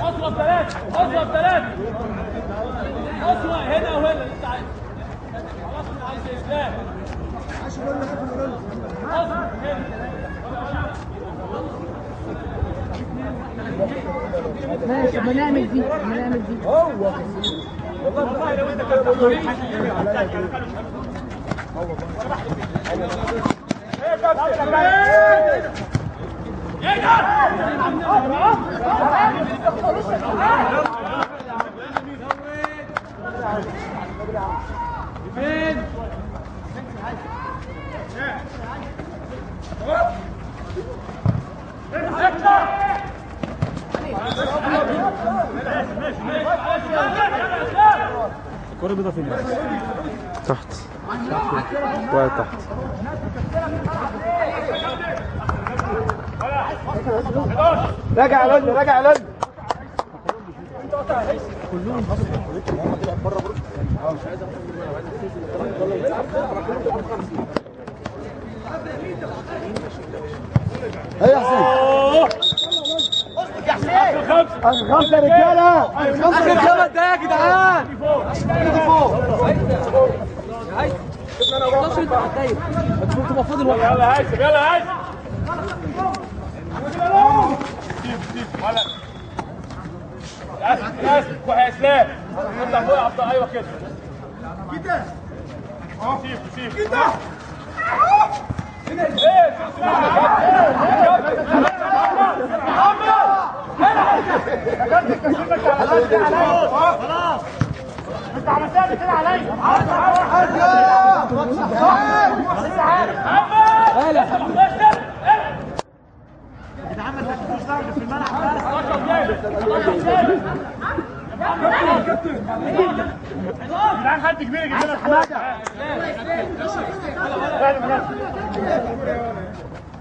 اضرب ثلاثة، اضرب ثلاثة. اصوى هنا وهنا اللي انت عايزه. خلاص انا عايز اسلام. اصوى هنا. ماشي ما نعمل دي، ما نعمل دي. هو والله لو انت كنت الكرة بيضة فين؟ تحت وقعت تحت. راجع يا لولو، راجع يا لولو. كلهم بره. ايه يا حسين؟ اخر خمسة يا رجاله، اخر 5 دقايق يا جدعان. ايدي فوق. يلا هيثم، يلا هيثم. سيب سيب ولا اسف اسف يا اسلام. اطلع فوق يا عبد الله. ايوه كده كده. سيب سيب كده. ايه خلاص انت عملتها كده عليا. يا جدعان ما تاخدوش ضرب في الملعب بس. يا جدعان حد كبير يجيب لنا حمادة.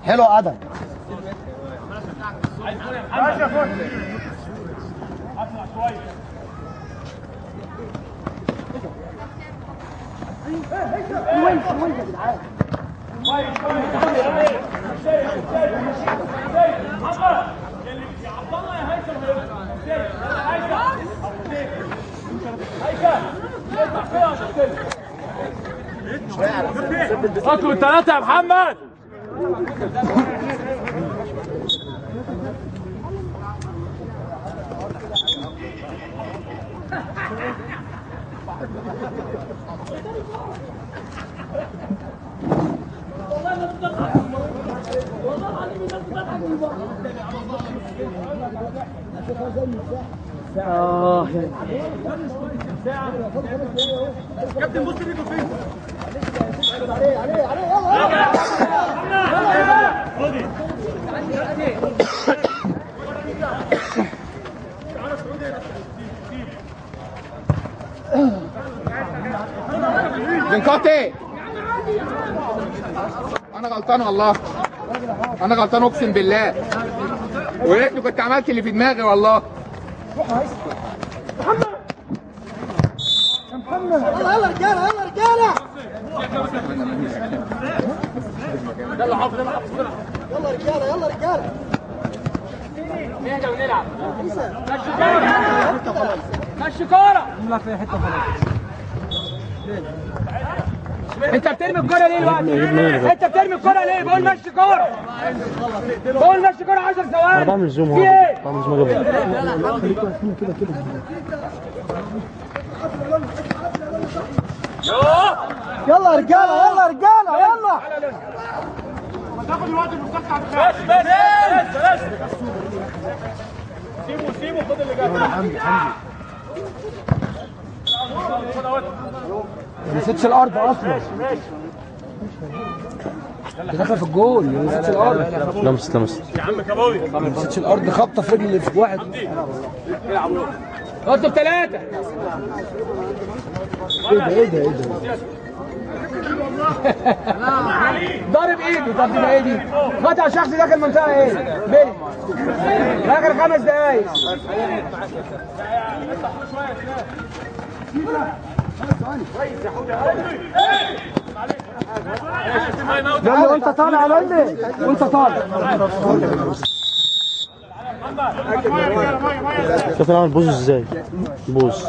حلو يا ادم. اسرع شوية. وين وين يا جدعان؟ يا عبد الله يا هيثم، هيثم اطلع فيها عشان اطلب الثلاثة يا محمد. والله ما بتضحك، والله العظيم ما بتضحك. اه كابتن بص بيكو فين؟ عليه عليه عليه. يلا يلا خدي. بنكاتي انا غلطان والله، انا غلطان اقسم بالله، ويا ريتني كنت عملت اللي في دماغي والله. محمد يا محمد، يلا يلا رجاله، يلا رجاله، يلا حافظ، يلا حافظ، يلا رجاله، يلا رجاله. نهدى ونلعب. مشي كورة، مشي كورة. نلعب في حتة خلاص. انت بترمي الكرة ليه دلوقتي؟ انت بترمي الكرة ليه؟ بقول مشي كورة. بقول مشي كورة 10 ثواني. انا بعمل زوم في ايه؟ بعمل زوم. كده كده. يلا رجاله، يلا رجاله، يلا. تاخد الوقت المستقطع بتاعك. بس بس بس. سيبه سيبه، خد اللي جاي. حمدي حمدي ما مسكتش الارض اصلا. دخل في الجول، ما مسكتش الارض. لمست لمست يا عم كابوي، ما مسكتش الارض، خبطه في رجل في واحد. اطلب ثلاثة. ايه ده ايه ده ايه ده؟ ضارب ايده. طب دي ايه دي؟ خطأ شخصي داخل منطقة ايه؟ بيلي. اخر 5 دقايق. يلا وانت طالع يا لولي، وانت طالع. شوف انا عامل بوز ازاي؟ بوز.